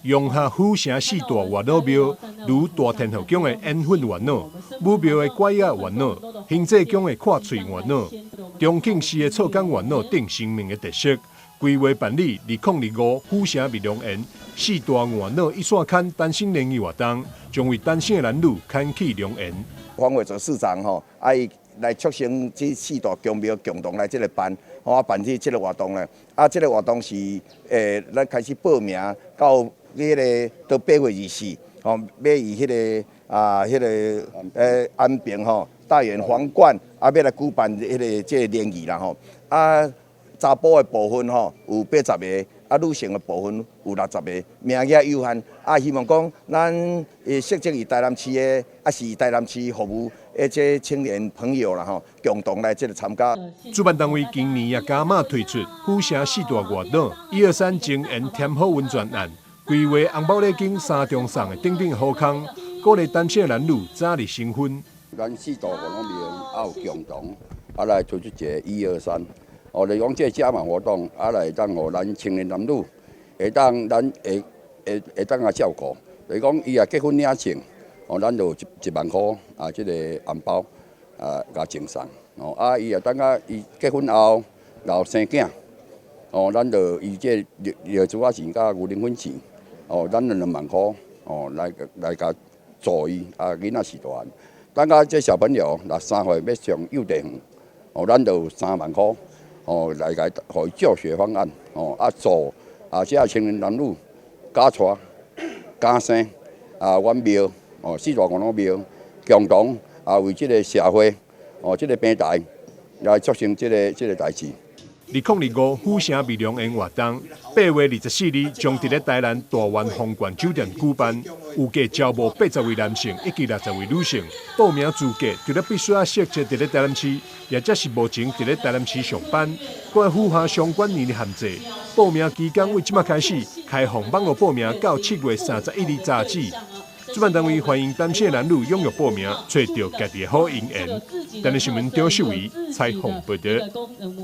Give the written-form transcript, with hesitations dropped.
融合府城四大月老廟，如大天后宮的緣份月老、武廟的拐仔月老、興濟宮的闊喙月老、重慶市的錯工月老等鮮明的特色，規劃辦理2025府城蜜龍宴四大月老一線牽單身聯誼活動，將為單身的男女牽起良緣。黃偉哲市長吼，啊伊來促成這四大宮廟共同來這個辦，吼啊辦這個活動咧。啊，這個活動是咱開始報名到彼個到8月24，吼，欲佇彼個啊，彼個安平吼，大園皇冠啊，欲來舉辦彼個這個聯誼啦吼。啊，查埔的部分吼有80個，啊，女性的部分有60個，名額有限。啊，希望講咱適合佇台南市的，啊是台南市服務的這青年朋友啦吼，共同來這個參加。主辦單位今年也加碼推出府城四大月老一二三情緣添好運專案，規劃紅包禮金三重送的等等好康，鼓勵單身男女早日成婚。咱四大月老廟啊有共同啊來推出一個一二三，哦，來講這個加碼活動啊來當予咱青年男女會當咱會會會當來照顧，就是講伊若結婚領證，哦，咱就1萬箍啊，這個紅包啊，共贈送。哦，啊，伊若等下伊結婚後，然後生囝，哦，咱就伊這尿尿珠仔錢佮牛奶粉錢，哦，咱就2萬箍，哦，來共助伊啊，囡仔序大漢。等下這小朋友若3歲欲上幼稚園，哦，咱就有3萬箍，哦，來共予伊教學方案，哦，啊助啊，這青年男女敢娶敢生啊，阮廟哦，四大月老廟共同啊，為這個社會哦，這個平台來促成這個代誌。2025府城蜜龍宴活動，8月24日將佇咧台南大灣皇冠酒店舉辦，預計招募80位男性以及60位女性。報名資格除了必須愛設籍佇咧台南市，抑者是目前佇咧台南市上班，閣愛符合相關年齡限制。報名期間為這馬開始開放網路報名到7月31日截止。主辦單位歡迎單身男女踴躍報名，揣著家己的好姻緣。台南新聞張秀維採訪報導。